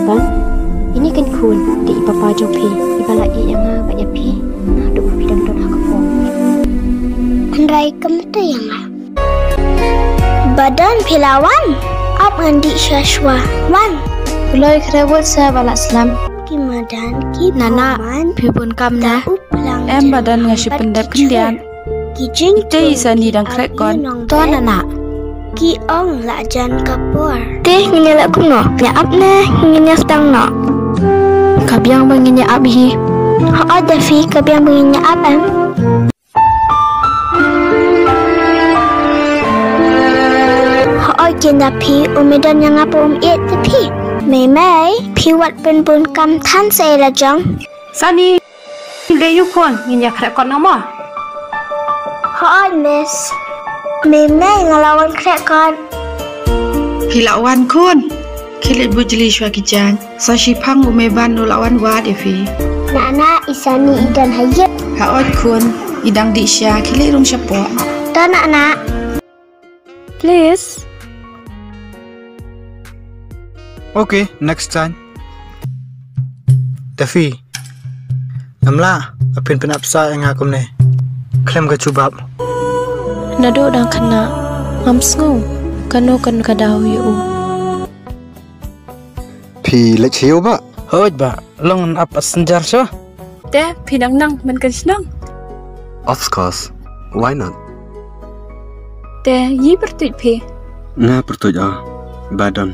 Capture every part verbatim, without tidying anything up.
Ban, ini kan khun, dei i papa jong phi, i ba la ïeh ïa nga bad ïa phi, naduh ba phi dang don ha ka por. Hynrei kam mut ïa nga. Ba don phi la wan, ap ngan dih shuwa shuwa. Wan. Kloi khreh bud sa ba la slem. Ki madan, ki Nana, phi bun kam na. Em ba don nga shu pyndep khyndiat. Ki jing. Ite i Sani dang khreh kot. To Nana. Ki ong la jan ka por. Te ngin ïa leh kumno? Ïa ap ne ngin ïa sdang noh? Ka biang ba ngin ïa ap hi. Hooid Daffy, ka biang ba ngin ïa ap em. Hooid Daffy, um don ïa nga, um ïeit Daffy. Mei mei, phi wat pynbun kam than sa ïa la jong. Sani. Dei ïa u khun, ngin ïa khreh kot noh mo. Hooid miss. Mei mei, nga la wan khreh kot. Phi la wan khun. Khie leit buh jli shuwa ki jaiñ. Sa shiphang u Meban u la wan wad ïa phi. Nana, i Sani i don ha ïing. Hooid khun, i dang dih sha, khie leit rung shapoh. To Nana. Please. Okay, next time. Daffy. Namla, aphin pynap sa ïa nga kumne. Khlem ka jubab. Naduh dang khynnah, ngam sngew kano kano ka daw ïa u. Phi leit sha ïew ba? Hooid ba, long ngan ap passenger shuwa. Te phi dang nang ban kren shnong? Of course, why not? Te yi pyrtuit phi? Nga pyrtuit o, ba don.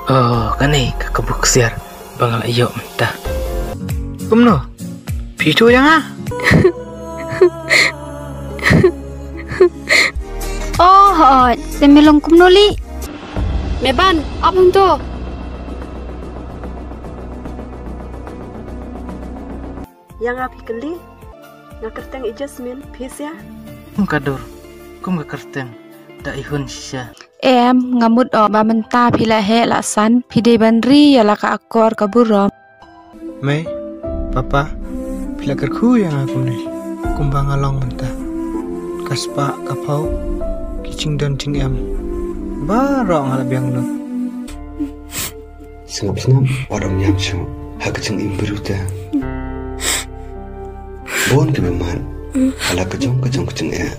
Oh, kane ka kabu ksiar ba nga la ïoh mynta. Kumno? Phi ïathuh ïa nga? Oh hooid, te me long kumno lei? Meban, ap hangto. Ïa nga phi kylli? Nga kyrteng i Jasmine, phi sha? Kum ka dur, kum ka kyrteng da i hun shisha. Em, nga mut o ba mynta phi la heh la san, phi dei ban ri ïa la ka akor ka burom. Mei, papa, phi la kyrkhu ïa nga kumne, kumba nga long mynta. Ka spah ka phew, ki jingdon jingem baroh nga la biang lut. Sngap sngap, wat ym ñiam shuh ha ka jingim briew te. Bun kiba mad ha la ka jong ka jong ka jingeh.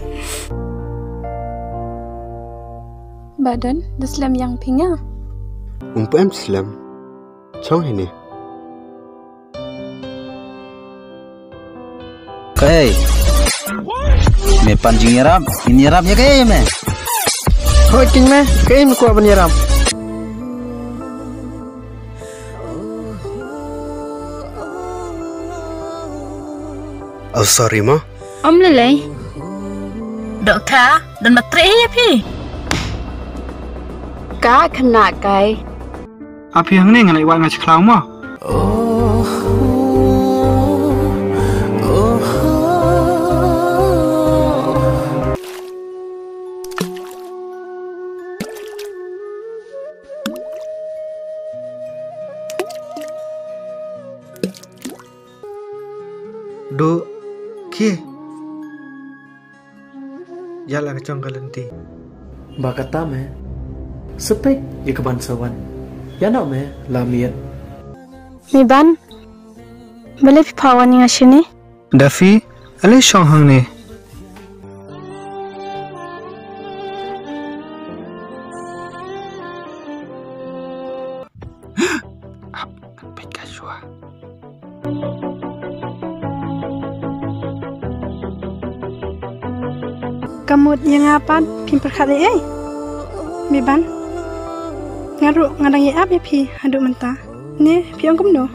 Ba don, da slem ïa phi nga? Um pat slem. Chong hini. Kaei? Me pan jingïarap, ngin ïarap ïa kaei me? Hooid king me, kaei me kwah ban ïarap? Oh sorry mo. Ym lei lei. Dokta, don ba treh ïa phi. Ka khynnah kai. Ap phi hangne, nga leit wad nga sha khlaw mo. Duh, khie. Ïa la ka jong ka lynti. Ba kata me. Sa peit ïa ka ban sa wan. Ïa noh me la miet. Meban. Balei phi phah wan ïa nga shane? Daffy, ale shong hangne. Ap, peit ka shuwa. Ka mut ïa nga pat, phim pyrkhat ei ei. Meban. Nga ruh nga dang ïa ap ïa phi haduh mynta. Ne phi ong kumno?